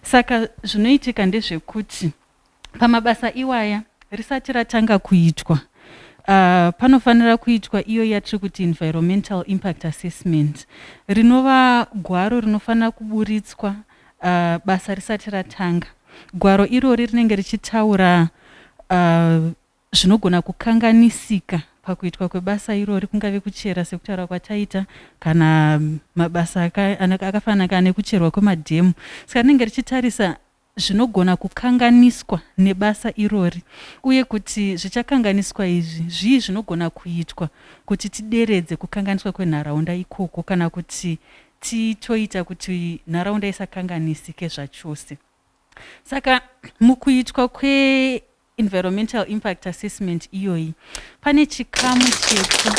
Saka zvinoitika ndezvekuti pamabasa iwaya risati ratanga kuitwa, panofanira kuitwa iyo yatiri kuti environmental impact assessment, rinova gwaro rinofanira kuburitswa basa risati ratanga. Gwaro irori rinenge richitaura zvinogona kukanganisika pakuitwa kwebasa irori, kungave kuchera sekutaura kwataita kana mabasa akafanana nekucherwa kwemadhemu. Saka rinenge richitarisa zvinogona kukanganiswa nebasa irori uye kuti zvichakanganiswa izvi zvii zvinogona kuitwa kuti tideredze kukanganiswa kwenharaunda ikoko kana kuti titoita kuti nharaunda isakanganisike zvachose. Saka mukuitwa kweenvironmental impact assessment iyoyi pane chikamu chepo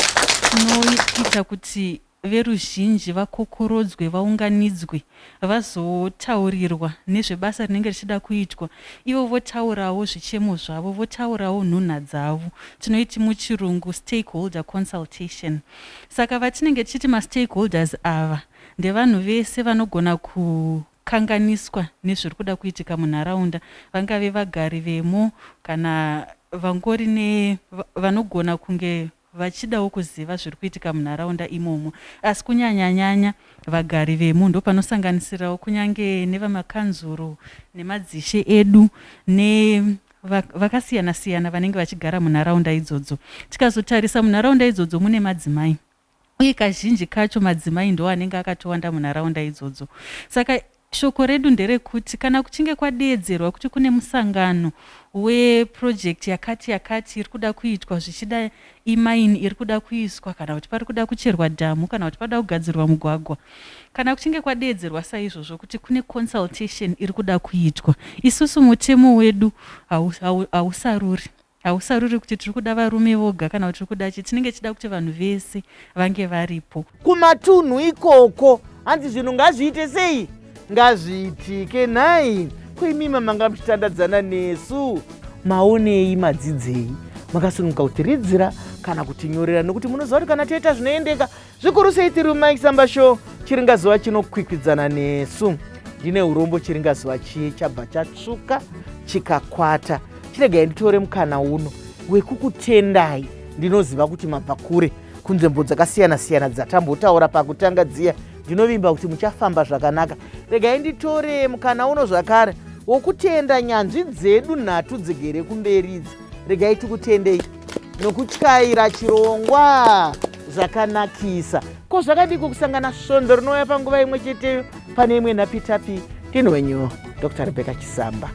chinoita kuti veruzhinji vakokorodzwe, vaunganidzwe, vazotaurirwa nezvebasa rinenge richida kuitwa, ivo votaurawo zvichemo zvavo, votaurawo nhunha dzavo, tinoiti muchirungu stakeholder consultation. Saka vatinenge tichiti mastakeholders ava ndevanhu vese vanogona kukanganiswa nezviri kuda kuitika munharaunda, vangave vagari vemo kana vangori ne vanogona kunge vachidawo kuziva zviri kuitika munharaunda imomo. Asi kunyanyanyanya vagari vemo ndopanosanganisirawo kunyange nevamakanzuru nemadzishe edu ne vakasiyana siyana vanenge vachigara munharaunda idzodzo. Tikazotarisa munharaunda idzodzo mune madzimai uye kazhinji kacho madzimai ndo anenge akatowanda munharaunda idzodzo. Saka shoko redu nderekuti kana kuchinge kwadeedzerwa kuti kune musangano weprojekti yakati yakati iri kuda kuitwa, zvichida imaini iri kuda kuiswa, kana kuti pari kuda kucherwa dhamu, kana kuti pada kugadzirwa mugwagwa, kana kuchinge kwadeedzerwa saizvozvo kuti kune consultation iri kuda kuitwa, isusu mutemo wedu hausaruri hausaruri kuti tiri kuda varume voga kana kuti tiri kuda chii. Tinenge tichida kuti vanhu vese vange varipo. Kumatunhu ikoko hanzi zvinhu ngazviite sei, ngazviitike nhai. Kuimima manga muchitandadzana nesu, maonei, madzidzei? Makasununguka kutiridzira kana kutinyorera, nokuti munoziva kuti kana toita zvinoendeka zvikuru sei tiri muMike Samba Show, chiringazuva chinokwikwidzana nesu. Ndine urombo, chiringazuva chiye chabva chatsvuka chikakwata. Chiregai nditore mukana uno wekukutendai. Ndinoziva kuti mabva kure kunzvimbo dzakasiyana-siyana dzatambotaura pakutanga dziya. Ndinovimba kuti muchafamba zvakanaka. Regai nditore mukana uno zvakare wokutenda nyanzvi dzedu nhatu dzigere kumberi idzi. Regai tikutendei nokutyaira chirongwa zvakanakisa. Ko zvakadiko kusangana svondo rinouya panguva imwe cheteyo pane imwe nhapitapi? Ndini wenyu Dr Rebecca Chisamba.